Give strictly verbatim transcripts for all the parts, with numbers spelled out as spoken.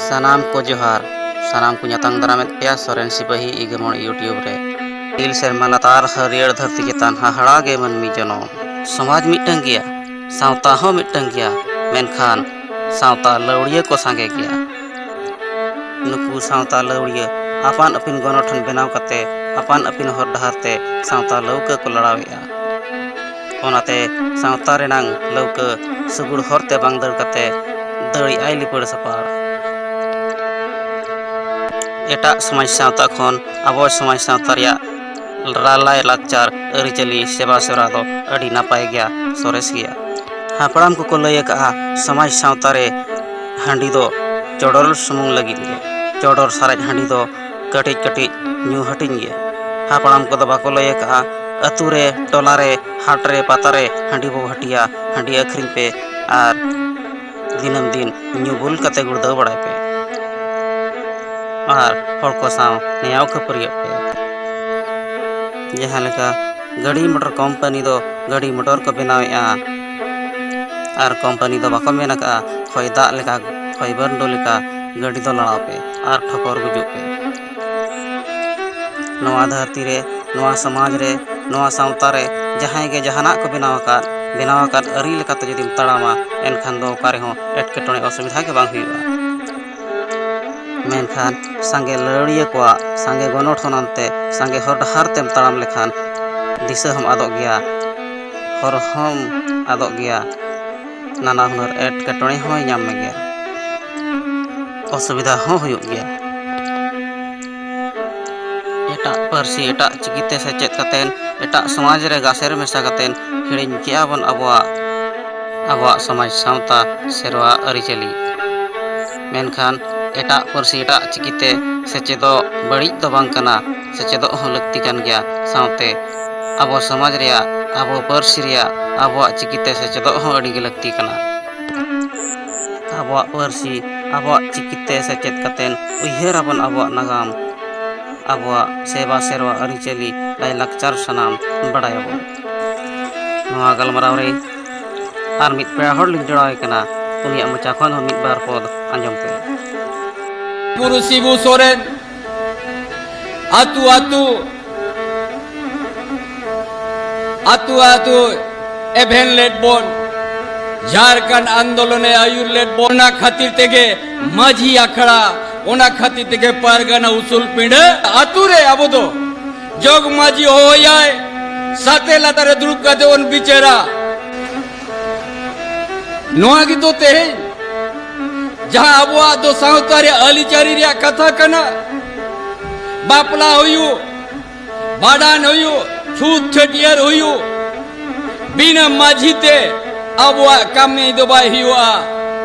ᱥᱟᱱᱟᱢ ᱠᱚ ᱡᱚᱦᱟᱨ, ᱥᱟᱱᱟᱢ ᱠᱚ ᱧᱟᱛᱟᱝ ᱫᱟᱨᱟᱢᱮᱫ ᱯᱮᱭᱟ ᱥᱚᱨᱮᱱ ᱥᱤᱯᱟᱹᱦᱤ ᱤᱜᱟᱹᱢᱚᱬ YouTube ᱨᱮ᱾ ᱤᱞ ᱥᱮᱨᱢᱟ ᱞᱟᱛᱟᱨ ᱦᱟᱹᱨᱭᱟᱹᱲ ᱫᱷᱟᱹᱨᱛᱤ ᱪᱮᱛᱟᱱ ᱦᱟᱦᱟᱲᱟ ᱜᱮ ᱢᱟᱹᱱᱢᱤ ᱡᱚᱱᱚᱢ᱾ ᱥᱚᱢᱟᱡᱽ ᱢᱤᱫᱴᱟᱝ ᱜᱮᱭᱟ, ᱥᱟᱶᱛᱟ ᱦᱚᱸ ᱢᱤᱫᱴᱟᱝ ᱜᱮᱭᱟ, ᱢᱮᱱᱠᱷᱟᱱ ᱥᱟᱶᱛᱟ ᱞᱟᱹᱣᱲᱤᱭᱟᱹ ᱠᱚ ᱥᱟᱸᱜᱮ ᱜᱮᱭᱟ᱾ ᱱᱩᱠᱩ ᱥᱟᱶᱛᱟ ᱞᱟᱹᱣᱲᱤᱭᱟᱹ ᱟᱯᱟᱱ ᱟᱹᱯᱤᱱ ᱜᱚᱱᱚᱴᱷᱚᱱ ᱵᱮᱱᱟᱣ ᱠᱟᱛᱮ ᱟᱯᱟᱱ ᱟᱹᱯᱤᱱ ᱦᱚᱨ ᱰᱟᱦᱟᱨ ᱛᱮ ᱥᱟᱶᱛᱟ ᱞᱟᱹᱣᱠᱟᱹ ᱠᱚ ᱞᱟᱲᱟᱣᱮᱫᱼᱟ᱾ ᱚᱱᱟᱛᱮ ᱥᱟᱶᱛᱟ ᱨᱮᱱᱟᱝ ᱞᱟᱹᱣᱠᱟᱹ ᱥᱩᱜᱩᱲ ᱦᱚᱨ ᱛᱮ ᱵᱟᱝ ᱫᱟᱹᱲ ᱠᱟᱛᱮ ᱫᱟᱹᱲᱮᱜᱼᱟᱭ ᱞᱤᱯᱟᱹᱲ ᱥᱟᱯᱟᱲ᱾ ᱮᱴᱟᱜ ᱥᱚᱢᱟᱡᱽ ᱥᱟᱶᱛᱟ ᱠᱷᱚᱱ ᱟᱵᱚ ᱥᱚᱢᱟᱡᱽ ᱥᱟᱶᱛᱟ ᱨᱮᱭᱟᱜ ᱞᱟᱭ ᱞᱟᱠᱪᱟᱨ, ᱟᱹᱨᱤᱪᱟᱹᱞᱤ, ᱥᱮᱵᱟ ᱥᱮᱨᱟ ᱫᱚ ᱟᱹᱰᱤ ᱱᱟᱯᱟᱭ ᱜᱮᱭᱟ, ᱥᱚᱨᱮᱥ ᱜᱮᱭᱟ᱾ ᱦᱟᱯᱲᱟᱢ ᱠᱚᱠᱚ ᱞᱟᱹᱭ ᱟᱠᱟᱫᱼᱟ, ᱥᱚᱢᱟᱡᱽ ᱥᱟᱶᱛᱟ ᱨᱮ ᱦᱟᱺᱰᱤ ᱫᱚ ᱪᱚᱰᱚᱨ ᱥᱩᱢᱩᱝ ᱞᱟᱹᱜᱤᱫ ᱜᱮ᱾ ᱪᱚᱰᱚᱨ ᱥᱟᱨᱮᱡ ᱦᱟᱺᱰᱤ ᱫᱚ ᱠᱟᱹᱴᱤᱡ ᱠᱟᱹᱴᱤᱡ ᱧᱩ ᱦᱟᱹᱴᱤᱧ ᱜᱮ᱾ ᱦᱟᱯᱲᱟᱢ ᱠᱚᱫᱚ ᱵᱟᱠᱚ ᱞᱟᱹᱭ ᱟᱠᱟᱫᱼᱟ, ᱟᱹᱛᱩ ᱨᱮ, ᱴᱚᱞᱟ ᱨᱮ, ᱦᱟᱴ ᱨᱮ, ᱯᱟᱛᱟ ᱨᱮ ᱦᱟᱺᱰᱤ ᱵᱚ ᱦᱟᱹᱴᱤᱭᱟ, ᱦᱟᱺᱰᱤ ᱟᱹᱠᱷᱨᱤᱧ ᱯᱮ ᱟᱨ ᱫᱤᱱᱟᱹᱢ ᱫᱤᱱ ᱧᱩ ᱵᱩᱞ ᱠᱟᱛᱮ ᱜᱩᱲᱫᱟᱹᱣ ᱵᱟᱲᱟᱭ ᱯᱮ ᱟᱨ ᱦᱚᱲ ᱠᱚ ᱥᱟᱶ ᱱᱮᱭᱟᱣ ᱠᱷᱟᱹᱯᱟᱹᱨᱤᱭᱟᱹᱜ ᱯᱮ᱾ ᱡᱟᱦᱟᱸ ᱞᱮᱠᱟ ᱜᱟᱹᱰᱤ ᱢᱚᱴᱚᱨ ᱠᱳᱢᱯᱟᱱᱤ ᱫᱚ ᱜᱟᱹᱰᱤ ᱢᱚᱴᱚᱨ ᱠᱚ ᱵᱮᱱᱟᱣᱮᱫᱼᱟ ᱟᱨ ᱠᱳᱢᱯᱟᱱᱤ ᱫᱚ ᱵᱟᱠᱚ ᱢᱮᱱ ᱟᱠᱟᱫᱼᱟ, ᱦᱚᱭ ᱫᱟᱜ ᱞᱮᱠᱟ, ᱦᱚᱭ ᱵᱟᱹᱨᱰᱩ ᱞᱮᱠᱟ ᱜᱟᱹᱰᱤ ᱫᱚ ᱞᱟᱲᱟᱣ ᱯᱮ ᱟᱨ ᱴᱷᱚᱠᱚᱨ ᱜᱩᱡᱩᱜ ᱯᱮ᱾ ᱱᱚᱣᱟ ᱫᱷᱟᱹᱨᱛᱤ ᱨᱮ, ᱱᱚᱣᱟ ᱥᱚᱢᱟᱡᱽ ᱨᱮ, ᱱᱚᱣᱟ ᱥᱟᱶᱛᱟ ᱨᱮ ᱡᱟᱦᱟᱸᱭ ᱜᱮ ᱡᱟᱦᱟᱱᱟᱜ ᱠᱚ ᱵᱮᱱᱟᱣ ᱟᱠᱟᱫ, ᱵᱮᱱᱟᱣ ᱟᱠᱟᱫ ᱟᱹᱨᱤ ᱞᱮᱠᱟᱛᱮ ᱡᱩᱫᱤᱢ ᱛᱟᱲᱟᱢᱟ, ᱮᱱᱠᱷᱟᱱ ᱫᱚ ᱚᱠᱟ ᱨᱮᱦᱚᱸ ᱮᱴᱠᱮᱴᱚᱬᱮ ᱚᱥᱩᱵᱤᱫᱷᱟ ᱜᱮ ᱵᱟᱝ ᱦᱩᱭᱩᱜᱼᱟ᱾ ᱢᱮᱱᱠᱷᱟᱱ ᱥᱟᱸᱜᱮ ᱞᱟᱹᱣᱲᱤᱭᱟᱹ ᱠᱚᱣᱟᱜ ᱥᱟᱸᱜᱮ ᱜᱚᱱᱚᱴᱷᱚᱱ ᱟᱱᱛᱮ ᱥᱟᱸᱜᱮ ᱦᱚᱨ ᱰᱟᱦᱟᱨ ᱛᱮᱢ ᱛᱟᱲᱟᱢ ᱞᱮᱠᱷᱟᱱ ᱫᱤᱥᱟᱹ ᱦᱚᱸᱢ ᱟᱫᱚᱜ ᱜᱮᱭᱟ, ᱦᱚᱨ ᱦᱚᱸᱢ ᱟᱫᱚᱜ ᱜᱮᱭᱟ, ᱱᱟᱱᱟ ᱦᱩᱱᱟᱹᱨ ᱮᱴᱠᱮᱴᱚᱬᱮ ᱦᱚᱸᱭ ᱧᱟᱢ ᱢᱮᱜᱮᱭᱟ, ᱚᱥᱩᱵᱤᱫᱷᱟ ᱦᱚᱸ ᱦᱩᱭᱩᱜ ᱜᱮᱭᱟ᱾ ᱮᱴᱟᱜ ᱯᱟᱹᱨᱥᱤ, ᱮᱴᱟᱜ ᱪᱤᱠᱤᱛᱮ ᱥᱮᱪᱮᱫ ᱠᱟᱛᱮᱱ, ᱮᱴᱟᱜ ᱥᱚᱢᱟᱡᱽ ᱨᱮ ᱜᱟᱥᱮᱨ ᱢᱮᱥᱟ ᱠᱟᱛᱮᱱ ᱦᱤᱲᱤᱧ ᱠᱮᱜᱼᱟ ᱵᱚᱱ ᱟᱵᱚᱣᱟᱜ, ᱟᱵᱚᱣᱟᱜ ᱥᱚᱢᱟᱡᱽ, ᱥᱟᱶᱛᱟ, ᱥᱮᱨᱣᱟ, ᱟᱹᱨᱤᱪᱟᱹᱞᱤ᱾ ᱢᱮᱱᱠᱷᱟᱱ ᱮᱴᱟᱜ ᱯᱟᱹᱨᱥᱤ, ᱮᱴᱟᱜ ᱪᱤᱠᱤᱛᱮ ᱥᱮᱪᱮᱫᱚᱜ ᱵᱟᱹᱲᱤᱡ ᱫᱚ ᱵᱟᱝ ᱠᱟᱱᱟ, ᱥᱮᱪᱮᱫᱚᱜ ᱦᱚᱸ ᱞᱟᱹᱠᱛᱤ ᱠᱟᱱ ᱜᱮᱭᱟ᱾ ᱥᱟᱶᱛᱮ ᱟᱵᱚ ᱥᱚᱢᱟᱡᱽ ᱨᱮᱭᱟᱜ, ᱟᱵᱚ ᱯᱟᱹᱨᱥᱤ ᱨᱮᱭᱟᱜ, ᱟᱵᱚᱣᱟᱜ ᱪᱤᱠᱤᱛᱮ ᱥᱮᱪᱮᱫᱚᱜ ᱦᱚᱸ ᱟᱹᱰᱤ ᱜᱮ ᱞᱟᱹᱠᱛᱤ ᱠᱟᱱᱟ᱾ ᱟᱵᱚᱣᱟᱜ ᱯᱟᱹᱨᱥᱤ, ᱟᱵᱚᱣᱟᱜ ᱪᱤᱠᱤᱛᱮ ᱥᱮᱪᱮᱫ ᱠᱟᱛᱮᱱ ᱩᱭᱦᱟᱹᱨ ᱟᱵᱚᱱ ᱟᱵᱚᱣᱟᱜ ᱱᱟᱜᱟᱢ, ᱟᱵᱚᱣᱟᱜ ᱥᱮᱵᱟ ᱥᱮᱨᱣᱟ ᱟᱹᱨᱤᱪᱟᱹᱞᱤ ᱞᱟᱭᱼᱞᱟᱠᱪᱟᱨ ᱥᱟᱱᱟᱢ ᱵᱟᱰᱟᱭᱟᱵᱚᱱ᱾ ᱱᱚᱣᱟ ᱜᱟᱞᱢᱟᱨᱟᱣ ᱨᱮ ᱟᱨ ᱢᱤᱫ ᱯᱮᱲᱟ ᱦᱚᱲ ᱞᱤᱧ ᱡᱚᱲᱟᱣ ᱮ ᱠᱟᱱᱟ, ᱩᱱᱤᱭᱟᱜ ᱢᱚᱪᱟ ᱠᱷᱚᱱ ᱦᱚᱸ ᱢᱤᱫ ᱵᱟᱨ ᱯᱚᱫ ᱟᱸᱡᱚᱢ ᱯᱮ᱾ ᱜᱩᱨᱩ ᱥᱤᱵᱩ ᱥᱚᱨᱮᱱ ᱟᱹᱛᱩ ᱟᱹᱛᱩ, ᱟᱹᱛᱩ ᱟᱹᱛᱩ ᱮᱵᱷᱮᱱ ᱞᱮᱫ ᱵᱚᱱ, ᱡᱷᱟᱨᱠᱷᱚᱸᱰ ᱟᱱᱫᱳᱞᱚᱱᱮ ᱟᱹᱭᱩᱨ ᱞᱮᱫ ᱵᱚᱱ᱾ ᱚᱱᱟ ᱠᱷᱟᱹᱛᱤᱨ ᱛᱮᱜᱮ ᱢᱟᱹᱡᱷᱤ ᱟᱠᱷᱲᱟ, ᱚᱱᱟ ᱠᱷᱟᱹᱛᱤᱨ ᱛᱮᱜᱮ ᱯᱟᱨᱜᱟᱱᱟ ᱩᱥᱩᱞ ᱯᱤᱸᱰᱟᱹ ᱟᱹᱛᱩ ᱨᱮ ᱟᱵᱚ ᱫᱚ ᱡᱚᱜᱽ ᱢᱟᱹᱡᱷᱤ ᱦᱚᱦᱚᱭᱟᱭ, ᱥᱟᱛᱮ ᱞᱟᱛᱟᱨ ᱨᱮ ᱫᱩᱲᱩᱵ ᱠᱟᱛᱮ ᱵᱚᱱ ᱵᱤᱪᱟᱹᱨᱟ᱾ ᱱᱚᱣᱟ ᱜᱮᱛᱚ ᱛᱮᱦᱮᱧ ᱡᱟᱦᱟᱸ ᱟᱵᱚᱣᱟᱜ ᱫᱚ ᱥᱟᱶᱛᱟ ᱨᱮᱭᱟᱜ ᱟᱹᱨᱤᱪᱟᱹᱞᱤ ᱨᱮᱭᱟᱜ ᱠᱟᱛᱷᱟ ᱠᱟᱱᱟ, ᱵᱟᱯᱞᱟ ᱦᱩᱭᱩᱜ, ᱵᱷᱟᱸᱰᱟᱱ ᱦᱩᱭᱩᱜ, ᱪᱷᱩᱛ ᱪᱷᱟᱹᱴᱭᱟᱹᱨ ᱦᱩᱭᱩᱜ, ᱵᱤᱱᱟᱹ ᱢᱟᱹᱡᱷᱤ ᱛᱮ ᱟᱵᱚᱣᱟᱜ ᱠᱟᱹᱢᱤ ᱫᱚ ᱵᱟᱭ ᱦᱩᱭᱩᱜᱼᱟ᱾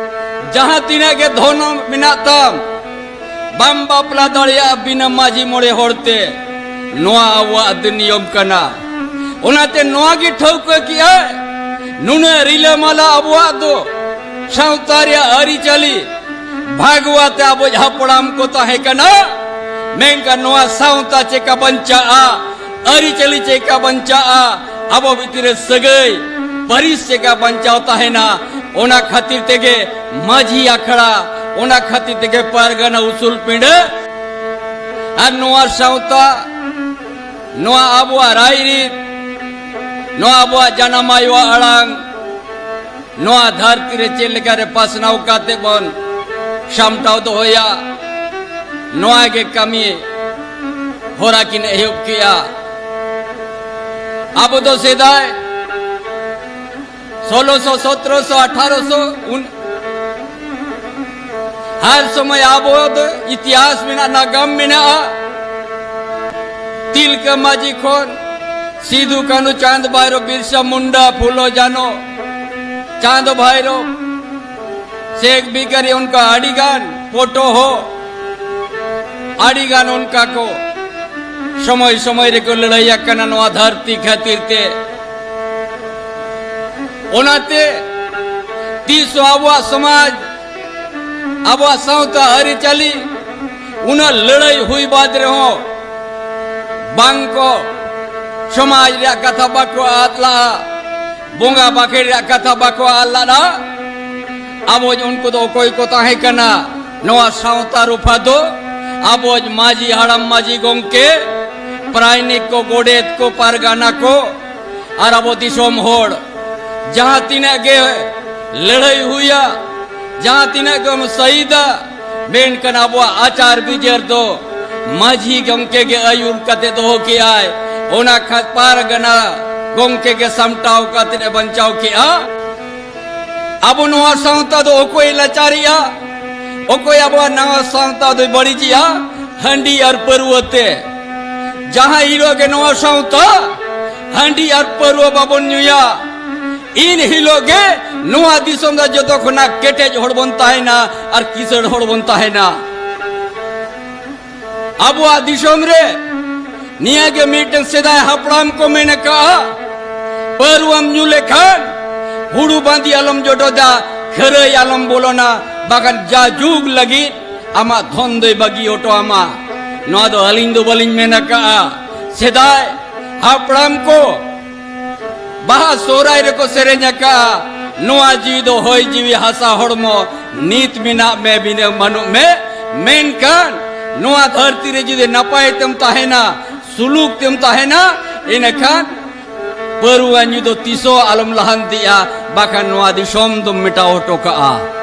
ᱡᱟᱦᱟᱸ ᱛᱤᱱᱟᱹᱜ ᱜᱮ ᱫᱷᱚᱱ ᱢᱮᱱᱟᱜ ᱛᱟᱢ, ᱵᱟᱢ ᱵᱟᱯᱞᱟ ᱫᱟᱲᱮᱭᱟᱜᱼᱟ ᱵᱤᱱᱟᱹ ᱢᱟᱹᱡᱷᱤ ᱢᱚᱬᱮ ᱦᱚᱲ ᱛᱮ᱾ ᱱᱚᱣᱟ ᱟᱵᱚᱣᱟᱜ ᱫᱚ ᱱᱤᱭᱚᱢ ᱠᱟᱱᱟ᱾ ᱚᱱᱟᱛᱮ ᱱᱚᱣᱟ ᱜᱮ ᱴᱷᱟᱹᱣᱠᱟᱹ ᱠᱮᱜᱼᱟᱭ, ᱱᱩᱱᱟᱹᱜ ᱨᱤᱞᱟᱹᱢᱟᱞᱟ ᱟᱵᱚᱣᱟᱜ ᱫᱚ ᱥᱟᱶᱛᱟ ᱨᱮᱭᱟᱜ ᱟᱹᱨᱤᱪᱟᱹᱞᱤ, ᱵᱷᱟᱜᱽᱣᱟ ᱛᱮ ᱟᱵᱚ ᱦᱟᱯᱲᱟᱢ ᱠᱚ ᱛᱟᱦᱮᱸ ᱠᱟᱱᱟ, ᱢᱮᱱᱠᱷᱟᱱ ᱱᱚᱣᱟ ᱥᱟᱶᱛᱟ ᱪᱮᱠᱟ ᱵᱟᱧᱪᱟᱜᱼᱟ, ᱟᱹᱨᱤᱪᱟᱹᱞᱤ ᱪᱮᱠᱟ ᱵᱟᱧᱪᱟᱜᱼᱟ, ᱟᱵᱚ ᱵᱷᱤᱛᱤᱨ ᱨᱮ ᱥᱟᱹᱜᱟᱹᱭ, ᱯᱟᱹᱨᱤᱥ ᱪᱮᱠᱟ ᱵᱟᱧᱪᱟᱣ ᱛᱟᱦᱮᱱᱟ, ᱚᱱᱟ ᱠᱷᱟᱹᱛᱤᱨ ᱛᱮᱜᱮ ᱢᱟᱹᱡᱷᱤ ᱟᱠᱷᱲᱟ, ᱚᱱᱟ ᱠᱷᱟᱹᱛᱤᱨ ᱛᱮᱜᱮ ᱯᱟᱨᱜᱟᱱᱟ ᱩᱥᱩᱞ ᱯᱤᱸᱰᱟᱹ᱾ ᱟᱨ ᱱᱚᱣᱟ ᱥᱟᱶᱛᱟ, ᱱᱚᱣᱟ ᱟᱵᱚᱣᱟᱜ ᱨᱟᱭᱨᱤᱛ, ᱱᱚᱣᱟ ᱟᱵᱚᱣᱟᱜ ᱡᱟᱱᱟᱢ ᱟᱭᱳᱣᱟᱜ ᱟᱲᱟᱝ, ᱱᱚᱣᱟ ᱫᱷᱟᱹᱨᱛᱤ ᱨᱮ ᱪᱮᱫ ᱞᱮᱠᱟᱨᱮ ᱯᱟᱥᱱᱟᱣ ᱠᱟᱛᱮ ᱵᱚᱱ ᱥᱟᱢᱴᱟᱣ ᱫᱚᱦᱚᱭᱟ, ᱱᱚᱣᱟ ᱜᱮ ᱠᱟᱹᱢᱤ ᱦᱚᱨᱟ ᱠᱤᱱ ᱮᱦᱚᱵ ᱠᱮᱜᱼᱟ᱾ ᱟᱵᱚ ᱫᱚ ᱥᱮᱫᱟᱭ ᱥᱳᱞᱳᱥᱚ, ᱥᱚᱛᱨᱚᱥᱚ, ᱟᱴᱷᱟᱨᱚᱥᱚ, ᱩᱱ, ᱦᱟᱨ ᱥᱚᱢᱚᱭ ᱟᱵᱚ ᱫᱚ ᱤᱛᱤᱦᱟᱥ ᱢᱮᱱᱟᱜᱼᱟ, ᱱᱟᱜᱟᱢ ᱢᱮᱱᱟᱜᱼᱟ᱾ ᱛᱤᱞᱠᱟᱹ ᱢᱟᱹᱡᱷᱤ ᱠᱷᱚᱱ ᱥᱤᱫᱩ, ᱠᱟᱹᱱᱦᱩ, ᱪᱟᱸᱫ, ᱵᱷᱟᱭᱨᱳ, ᱵᱤᱨᱥᱟ ᱢᱩᱱᱰᱟ, ᱯᱷᱩᱞᱳ, ᱡᱷᱟᱱᱳ, ᱪᱟᱸᱫ, ᱵᱷᱟᱭᱨᱳ, ᱥᱮᱠ ᱵᱤᱠᱟᱨᱤ, ᱚᱱᱠᱟ ᱟᱹᱰᱤ ᱜᱟᱱ ᱯᱷᱳᱴᱳ ᱦᱚᱸ, ᱟᱹᱰᱤ ᱜᱟᱱ ᱚᱱᱠᱟ ᱠᱚ ᱥᱚᱢᱚᱭ ᱥᱚᱢᱚᱭ ᱨᱮᱠᱚ ᱞᱟᱹᱲᱦᱟᱹᱭ ᱟᱠᱟᱱᱟ ᱱᱚᱣᱟ ᱫᱷᱟᱹᱨᱛᱤ ᱠᱷᱟᱹᱛᱤᱨ ᱛᱮ᱾ ᱚᱱᱟᱛᱮ ᱛᱤᱥ ᱦᱚᱸ ᱟᱵᱚᱣᱟᱜ ᱥᱚᱢᱟᱡᱽ, ᱟᱵᱚᱣᱟᱜ ᱥᱟᱶᱛᱟ ᱟᱹᱨᱤᱪᱟᱹᱞᱤ ᱩᱱᱟᱹᱜ ᱞᱟᱹᱲᱦᱟᱹᱭ ᱦᱩᱭ ᱵᱟᱫ ᱨᱮᱦᱚᱸ ᱵᱟᱝ ᱠᱚ ᱥᱚᱢᱟᱡᱽ ᱨᱮᱭᱟᱜ ᱠᱟᱛᱷᱟ ᱵᱟᱠᱚ ᱟᱫ ᱞᱟᱜᱼᱟ, ᱵᱚᱸᱜᱟ ᱵᱟᱠᱷᱮᱲ ᱨᱮᱭᱟᱜ ᱠᱟᱛᱷᱟ ᱵᱟᱠᱚ ᱟᱫ ᱞᱟᱜᱼᱟ᱾ ᱟᱵᱚ ᱩᱱᱠᱩ ᱫᱚ ᱚᱠᱚᱭ ᱠᱚ ᱛᱟᱦᱮᱸ ᱠᱟᱱᱟ? ᱱᱚᱣᱟ ᱥᱟᱶᱛᱟ ᱨᱚᱯᱷᱟ ᱫᱚ ᱟᱵᱚ ᱢᱟᱹᱡᱷᱤ ᱦᱟᱲᱟᱢ, ᱢᱟᱹᱡᱷᱤ ᱜᱚᱢᱠᱮ, ᱯᱟᱨᱟᱭᱱᱤᱠ ᱠᱚ, ᱜᱚᱰᱮᱛ ᱠᱚ, ᱯᱟᱨᱜᱟᱱᱟ ᱠᱚ ᱟᱨ ᱟᱵᱚ ᱫᱤᱥᱚᱢ ᱦᱚᱲ ᱡᱟᱦᱟᱸ ᱛᱤᱱᱟᱹᱜ ᱜᱮ ᱞᱟᱹᱲᱦᱟᱹᱭ ᱦᱩᱭᱟ, ᱡᱟᱦᱟᱸ ᱛᱤᱱᱟᱹᱜ ᱜᱮᱢ ᱥᱟᱹᱦᱤᱫᱟ, ᱢᱮᱱᱠᱷᱟᱱ ᱟᱵᱚᱣᱟᱜ ᱟᱪᱟᱨ ᱵᱤᱪᱟᱹᱨ ᱫᱚ ᱢᱟᱹᱡᱷᱤ ᱜᱚᱢᱠᱮ ᱜᱮ ᱟᱹᱭᱩᱨ ᱠᱟᱛᱮ ᱫᱚᱦᱚ ᱠᱮᱜᱼᱟᱭ᱾ ᱚᱱᱟ ᱠᱷᱟᱱ ᱯᱟᱨᱜᱟᱱᱟ ᱜᱚᱢᱠᱮ ᱜᱮ ᱥᱟᱢᱴᱟᱣ ᱠᱟᱛᱮ ᱮ ᱵᱟᱧᱪᱟᱣ ᱠᱮᱜᱼᱟ᱾ ᱟᱵᱚ ᱱᱚᱣᱟ ᱥᱟᱶᱛᱟ ᱫᱚ ᱚᱠᱚᱭ ᱞᱟᱪᱟᱨᱮᱜᱼᱟ, ᱚᱠᱚᱭ ᱟᱵᱚᱣᱟᱜ ᱱᱟᱣᱟ ᱥᱟᱶᱛᱟ ᱫᱚᱭ ᱵᱟᱹᱲᱤᱡᱮᱜᱼᱟ? ᱦᱟᱺᱰᱤ ᱟᱨ ᱯᱟᱹᱨᱣᱟᱹ ᱛᱮ᱾ ᱡᱟᱦᱟᱸ ᱦᱤᱞᱳᱜ ᱜᱮ ᱱᱚᱣᱟ ᱥᱟᱶᱛᱟ ᱦᱟᱺᱰᱤ ᱟᱨ ᱯᱟᱹᱨᱣᱟᱹ ᱵᱟᱵᱚᱱ ᱧᱩᱭᱟ, ᱤᱱ ᱦᱤᱞᱳᱜ ᱜᱮ ᱱᱚᱣᱟ ᱫᱤᱥᱚᱢ ᱨᱮ ᱡᱚᱛᱚ ᱠᱷᱚᱱᱟᱜ ᱠᱮᱴᱮᱡ ᱦᱚᱲ ᱵᱚᱱ ᱛᱟᱦᱮᱱᱟ ᱟᱨ ᱠᱤᱥᱟᱹᱬ ᱦᱚᱲ ᱵᱚᱱ ᱛᱟᱦᱮᱱᱟ᱾ ᱟᱵᱚᱣᱟᱜ ᱫᱤᱥᱚᱢ ᱨᱮ ᱱᱤᱭᱟᱹ ᱜᱮ ᱢᱤᱫᱴᱮᱱ ᱥᱮᱫᱟᱭ ᱦᱟᱯᱲᱟᱢ ᱠᱚ ᱢᱮᱱ ᱟᱠᱟᱜᱼᱟ, ᱯᱟᱹᱨᱣᱟᱹᱢ ᱧᱩ ᱞᱮᱠᱷᱟᱱ ᱦᱩᱲᱩ ᱵᱟᱸᱫᱤ ᱟᱞᱚᱢ ᱡᱚᱴᱚᱫᱟ, ᱠᱷᱟᱹᱨᱟᱹᱭ ᱟᱞᱚᱢ ᱵᱚᱞᱚᱱᱟ, ᱵᱟᱠᱷᱟᱱ ᱡᱟ ᱡᱩᱜᱽ ᱞᱟᱹᱜᱤᱫ ᱟᱢᱟᱜ ᱫᱷᱚᱱ ᱫᱚᱭ ᱵᱟᱹᱜᱤ ᱦᱚᱴᱚ ᱟᱢᱟ᱾ ᱱᱚᱣᱟ ᱫᱚ ᱟᱹᱞᱤᱧ ᱫᱚ ᱵᱟᱹᱞᱤᱧ ᱢᱮᱱ ᱟᱠᱟᱜᱼᱟ᱾ ᱥᱮᱫᱟᱭ ᱦᱟᱯᱲᱟᱢ ᱠᱚ ᱵᱟᱦᱟ ᱥᱚᱦᱨᱟᱭ ᱨᱮᱠᱚ ᱥᱮᱨᱮᱧ ᱟᱠᱟᱜᱼᱟ, ᱱᱚᱣᱟ ᱡᱤᱣᱤ ᱫᱚ ᱦᱚᱭ ᱡᱤᱣᱤ ᱦᱟᱥᱟ ᱦᱚᱲᱢᱚ, ᱱᱤᱛ ᱢᱮᱱᱟᱜ ᱢᱮ ᱵᱤᱱᱟᱹ ᱵᱟᱹᱱᱩᱜ ᱢᱮ᱾ ᱢᱮᱱᱠᱷᱟᱱ ᱱᱚᱣᱟ ᱫᱷᱟᱹᱨᱛᱤ ᱨᱮ ᱡᱩᱫᱤ ᱱᱟᱯᱟᱭ ᱛᱮᱢ ᱛᱟᱦᱮᱱᱟ, ᱥᱩᱞᱩᱠ ᱛᱮᱢ ᱛᱟᱦᱮᱱᱟ, ᱤᱱᱟᱹᱠᱷᱟᱱ ᱯᱟᱹᱨᱣᱟᱹ ᱧᱩ ᱫᱚ ᱛᱤᱥ ᱦᱚᱸ ᱟᱞᱚᱢ ᱞᱟᱦᱟᱱᱛᱤᱜᱼᱟ, ᱵᱟᱠᱷᱟᱱ ᱱᱚᱣᱟ ᱫᱤᱥᱚᱢ ᱫᱚᱢ ᱢᱮᱴᱟᱣ ᱦᱚᱴᱚ ᱠᱟᱜᱼᱟ᱾